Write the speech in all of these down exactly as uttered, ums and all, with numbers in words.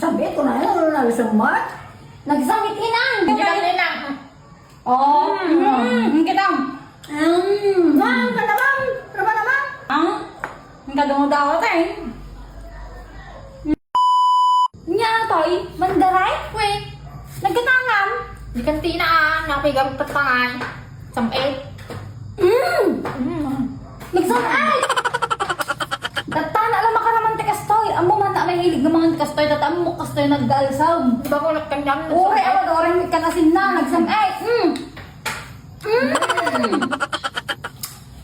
Sabi ko na yun, ano na, December? Nagsamit inang! Hindi kami inang. Oh, mm, mm, kita. Mm. Bang, bang, bang, bang, bang. Ang? Ang kadungudawat eh. Nya, toy, mandaray? Wait. Nagkatangam? Di kantina, ah, napigam patangay. Samit. Mm. Mm. Nagsam-ay! Tattana lang makaraman ti kastoy. Ammo man na mahilig nga mangan ti kastoy. Tatta ammo kastoy nagdalsam. Di ba ko nagkandam? Uy, awa, dorang kan asin na. Nagsam-ay. Mm. Mm.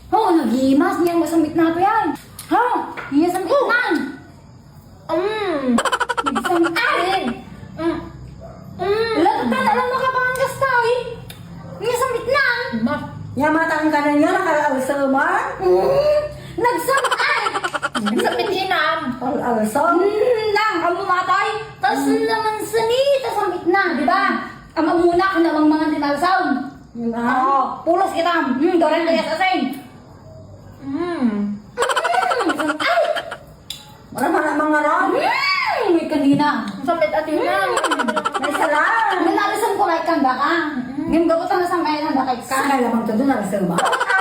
Oh, nagimas. Niya masamit na to yan. Ha? Niya samit na. Mm. Nagsam-ay. Mm. Mm. Wala ka na lang makapangan kastoy. Niya samit na. Ma. Nya matang ka na niya, nakalausal man. Mm. Nagsam-ay. Nagsam-ay inam. Kalausal. Mm, lang, amo matay. Tas naman sani, tas samit na, di ba? Ama muna ka na mang mga dinalsaw. Yun, ah. Oo, pulos kita. Mm, dorang kaya sa sing. Mm. Mm, nagsam-ay. Wala man ang mga ron. Mm, may kanina. Ang sakit at yun lang. Mm. May sala. Nalalasam ko like kanda ka. Mm. Ngayon gabot na sa may nanda kay ka. Sa kaya lamang to doon, nalalasam ba?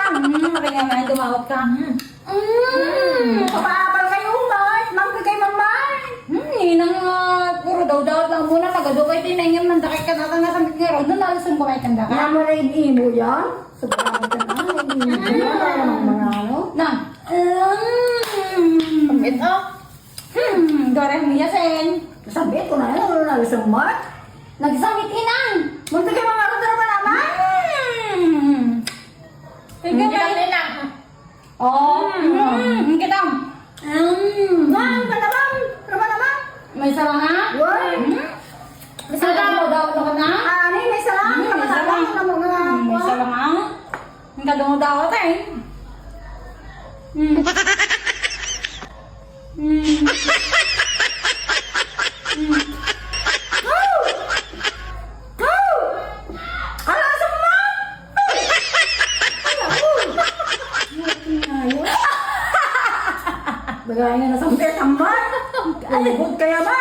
Mm, kaya nga, dumawat ka. Mm. Mm. Papaabal kayo, Umay. Mangga kay Mamay. Mm, inang, ah, puro daw-dawat lang muna. Magado kay tinengem nanda kay ka na nga sambit nga ron. Nalalasam ko like kanda ka. Nga mo rin imo yan? Sobrang ka na. Hindi mo yan. Mga ano? Na. Mm. Ang ito. Hmm, Dora Miyasen. Sabi ko na yun, ano na, isang mat? Nagsamit inang. Munti ka mga rudra pa naman. Hmm. Sige, Hindi may kami lang. Oh, Hmm. hmm, kita. Hmm. Bang, bang, bang, bang, bang. May saranga? Wala. Hmm? May saranga. Saranga daw ka na? Ah, ano yung may saranga? Hmm, may saranga. Ano mga Hmm, may kuwan? saranga. Ang kadungudawat eh. Mm. Mm. Mm. Ala, asa mo? Ala, uy. Bagay nga nasampi, sambat. Ay, kaya ba?